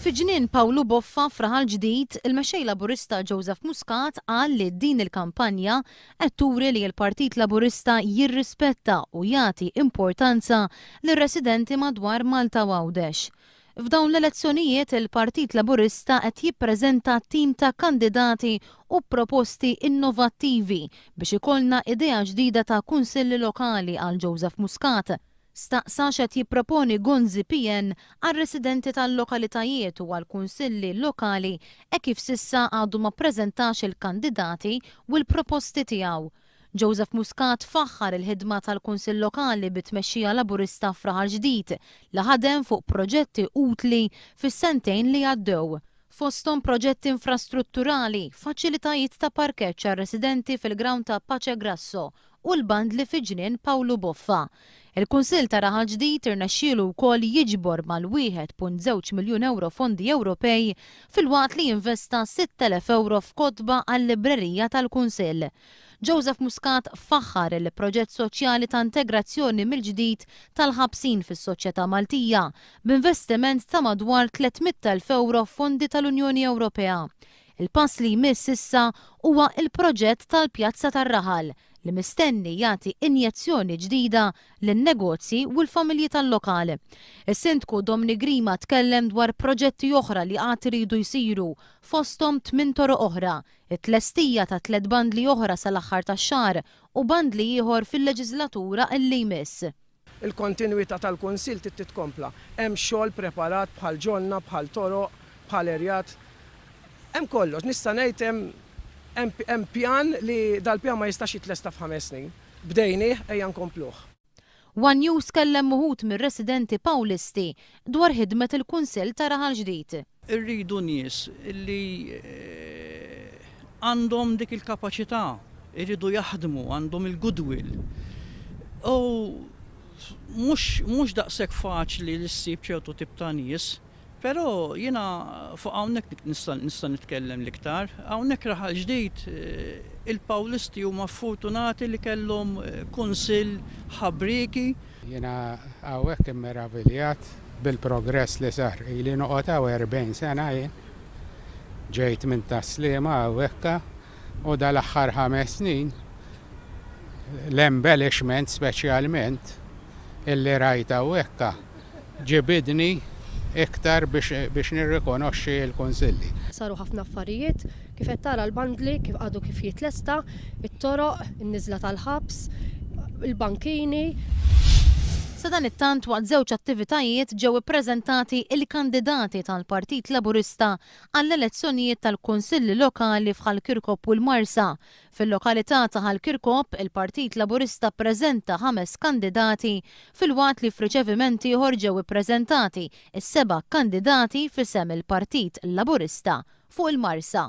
Fi Ġnien Pawlu Boffa f'Raħal Ġdid, il-Mexxej Laburista Joseph Muscat qal li din il-kampanja qed turi li l-Partit Laburista jirrispetta u jagħti importanza lir-residenti madwar Malta u Għawdex. F'dawn l-elezzjonijiet il-Partit Laburista qed jippreżenta tim ta' kandidati u proposti innovattivi biex ikollna idea ġdida ta' kunsilli lokali qal Joseph Muscat. Staqsa x'qed jipproponi Gonzi PN għar-residenti tal-lokalitajiet u għall-kunsilli lokali hekk kif s'issa għadu ma ppreżentax il-kandidati u l-proposti tiegħu. Joseph Muscat faħħar il-ħidma tal-Kunsill Lokali bi tmexxija Laburista f'Raħal Ġdid li ħadem fuq proġetti utli fis-sentejn li għaddew. Fosthom proġetti infrastrutturali, faċilitajiet ta' parkeġġ għar-residenti fil-grawnd ta' Pace Grasso u l-bandli fi Ġnien Pawlu Boffa. Il-Kunsill ta' Raħal Ġdid irnexxielu wkoll jiġbor mal-1.2 miljun ewro fondi Ewropej filwaqt li investa 6,000 ewro f'kotba għal-librerija tal-Kunsill. Joseph Muscat faħħar il-proġett soċjali ta' integrazzjoni mill-ġdid tal-ħabsin fis-soċjetà Maltija b'investiment ta' madwar 300,000 ewro f'fondi tal-Unjoni Ewropea. Il-pass li jmiss issa huwa l-proġett tal-Pjazza tar-Raħal li mistenni jagħti injezzjoni ġdida lin-negozji u l-familji tal-lokal. Is-Sindku Dominic Grima tkellem dwar proġetti oħra li għad iridu jsiru, fosthom tminn toroq oħra, it-tlestija ta' tliet bandli oħra sal-aħħar tax-xahar u bandli ieħor fil-leġiżlatura li jmiss. Il-kontinwità tal-Kunsill trid titkompla. Hemm xogħol preparat bħal ġonna, bħal toroq, bħal erjat. Hemm kollox. Nista' ngħid hemm hemm pjan li dal-pjan ma jistax jitlesta f'ħames snin. Bdejnih, ejja nkompluh. One News kellem uħud mir-residenti Pawlisti dwar ħidmet il-Kunsill ta' Raħal Ġdid. Irridu nies li għandhom dik il-kapaċità, iridu jaħdmu, għandhom il-goodwill. U mhux mhux daqshekk faċli li ssib ċertu tip ta' nies, però jiena fuq hawnhekk nista' nista' nitkellem l-iktar. Hawnhekk Raħal Ġdid il-Pawlisti huma ffortunati li kellhom kunsill ħabrieki. Jiena hawnhekk immeraviljat bil-progress li sar. Ili noqgħod hawn 40 sena jien. Ġejt minn Tas-Sliema hawnhekk u dal-aħħar ħames snin l-embellishment speċjalment illi rajt hawnhekk ġibidni iktar biex nirrikonoxxi l-kunsilli. Saru ħafna affarijiet, kif qed tara l-bandli kif għadu kif jitlesta, it-toroq, in-niżla tal-ħabs, il-bankini. Sadanittant waqt żewġ attivitajiet ġew ippreżentati il-kandidati tal-Partit Laburista għall-elezzjonijiet tal-Kunsilli Lokali f'Ħal Kirkop u l-Marsa. Fil-lokalità ta' Ħal Kirkop, il-Partit Laburista ppreżenta ħames kandidati filwaqt li f'riċeviment ieħor ġew ippreżentati s-seba' kandidati f'isem il-Partit Laburista fuq il-Marsa.